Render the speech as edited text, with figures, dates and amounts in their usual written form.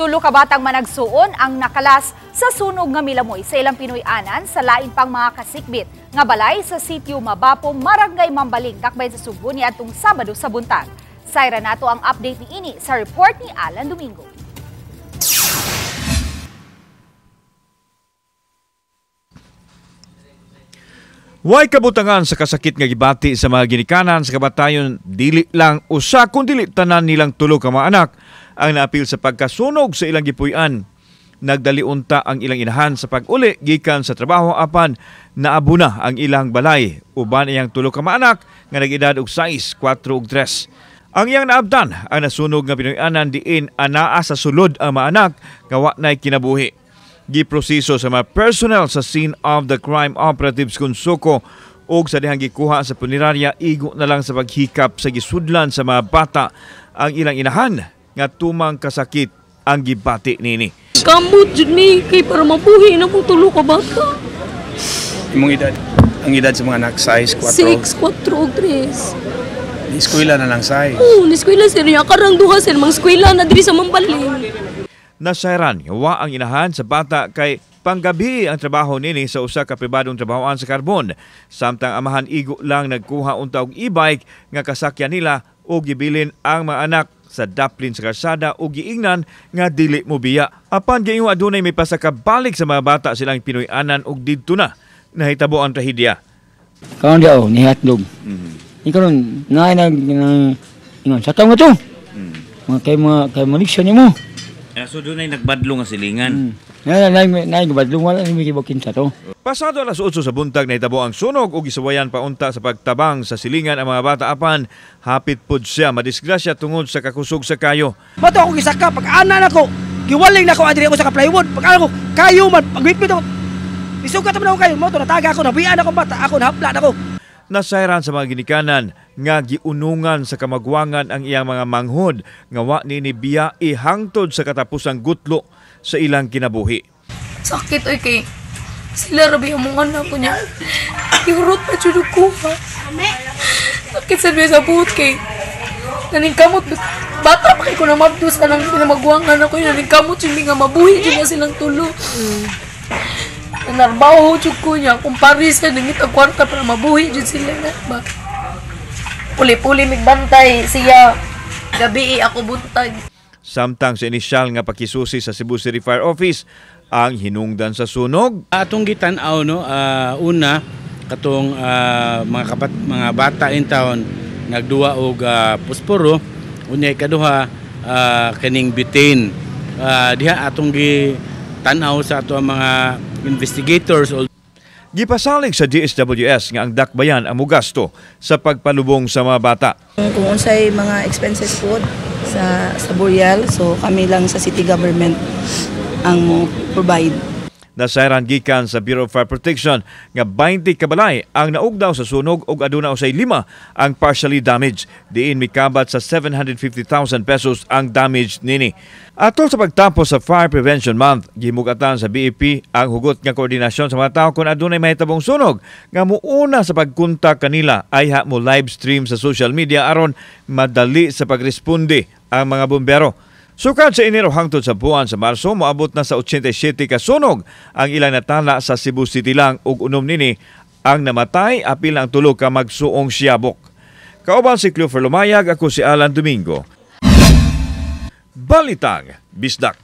Tulo ka batang managsuon ang nakalas sa sunog nga milamoy sa ilang Pinoy-anan sa lain pang mga kasikbit nga balay sa sitio Mabapo, Barangay Mambaling, Dakbayan sa Sugbo niadtong Sabado sa buntag. Sayra nato ang update niini sa report ni Alan Domingo. Way kabutangan sa kasakit nga gibati sa mga ginikanan sa kabatayon, dili lang usa kun dili tanan nilang tulo ka mga anak ang naapil sa pagkasunog sa ilang gipuy-an. Nagdali unta ang ilang inahan sa pag-uli gikan sa trabaho apan naabuna ang ilang balay uban iyang tulo ka mga anak nga nag-edad og 6, 4 ug 3. Ang iyang naabdan ang nasunog nga Pinoy-anan diin anaa sa sulod ang mga anak nga wa nay kinabuhi. Giproseso sa mga personnel sa scene of the crime operatives Konsuko og sa dihang gikuha sa punerarya igo na lang sa paghikap sa gisudlan sa mga bata ang ilang inahan nga tumang kasakit ang gibati nini. Kamot jud mi kay para mabuhi na kong tulo ka bata. Imong edad, ang edad sa mga anak 6, 4, 6, 4 ug 3. Eskwela na lang 6. Oo, ni eskwela sir niya karang duha sir mang eskwela na diri sa Mambaling. Nasayran wa ang inahan sa bata kay panggabi ang trabaho nini sa usa ka pribadong trabahoan sa karbon. Samtang amahan igo lang nagkuha unta og e-bike nga kasakyan nila og gibilin ang mga anak sa daplin sa karsada og giingnan nga dili mo biya. Apan giingon adunay may pasakabalik sa mga bata silang Pinoy-anan og didto na nahitabo ang trahedya. Karon di ako, nihatlog. Ikaw ron, naay nag, ingon, sa taong to. Mga kay Malaysia ni mo. So doon ay nagbadlo nga silingan. Naay nagbadlong, wala ni mikibakin sa to. Pasado alas 8 sa buntag nahitabo ang sunog ug gisuwayan paunta sa pagtabang sa silingan ang mga bata apan hapit pod siya madisgrasya tungod sa kakusog sa kayo. Mato ako gisaka pag ana nako, giwaling nako adiri ako sa ka plywood. Pag ana ko kayo man pagwitwit ako. Isugat man ako kayo, mo to nataga ako, nabian ako bata, ako nahapla ako. Nasayran sa mga ginikanan nga giunungan sa kamagwangan ang iyang mga manghod nga wa nini biya ihangtod sa katapusang gutlo sa ilang kinabuhi. Sakit oy kay sila rabi ang mga anak ko niya. Ihurot pa jud ko ha. Sakit sa biya sa buot kay naningkamot bata pa kay ko na mabdos anang pinamagwangan ako yun naningkamot jud mi nga mabuhi jud na silang tulo. Narbaho jud ko niya kumpare sa nangit ang kwarta para mabuhi jud sila na ba. Puli-puli migbantay siya gabi ako buntag. Samtang sa inisyal nga pakisusi sa Cebu City Fire Office ang hinungdan sa sunog. Atong gitan-aw no, una katong mga bata in town nagduwa og posporo, unya ikaduha kaning butane. Diha atong gitan-aw sa ato ang mga investigators. Gipasalig sa DSWS nga ang dakbayan ang mugasto sa pagpalubong sa mga bata. Kung unsay mga expenses po sa burial, so kami lang sa city government ang mo provide. Nasayran gikan sa Bureau of Fire Protection nga 20 kabalay ang naugdaw sa sunog ug aduna usay 5 ang partially damaged. Diin mikabat sa 750,000 pesos ang damage nini. Atol sa pagtapos sa Fire Prevention Month, gimugatan sa BEP ang hugot nga koordinasyon sa mga tao kung adunay mahitabong sunog nga muuna sa pagkontak kanila ay ha mo live stream sa social media aron madali sa pagresponde ang mga bumbero. Sukad sa Enero hangtod sa buwan sa Marso, moabot na sa 87 ka sunog ang ilang natala sa Cebu City lang ug unom nini ang namatay apil ang tulo ka magsuong siyabok. Kauban si Cleofer Lumayag, ako si Alan Domingo. Balitang Bisdak.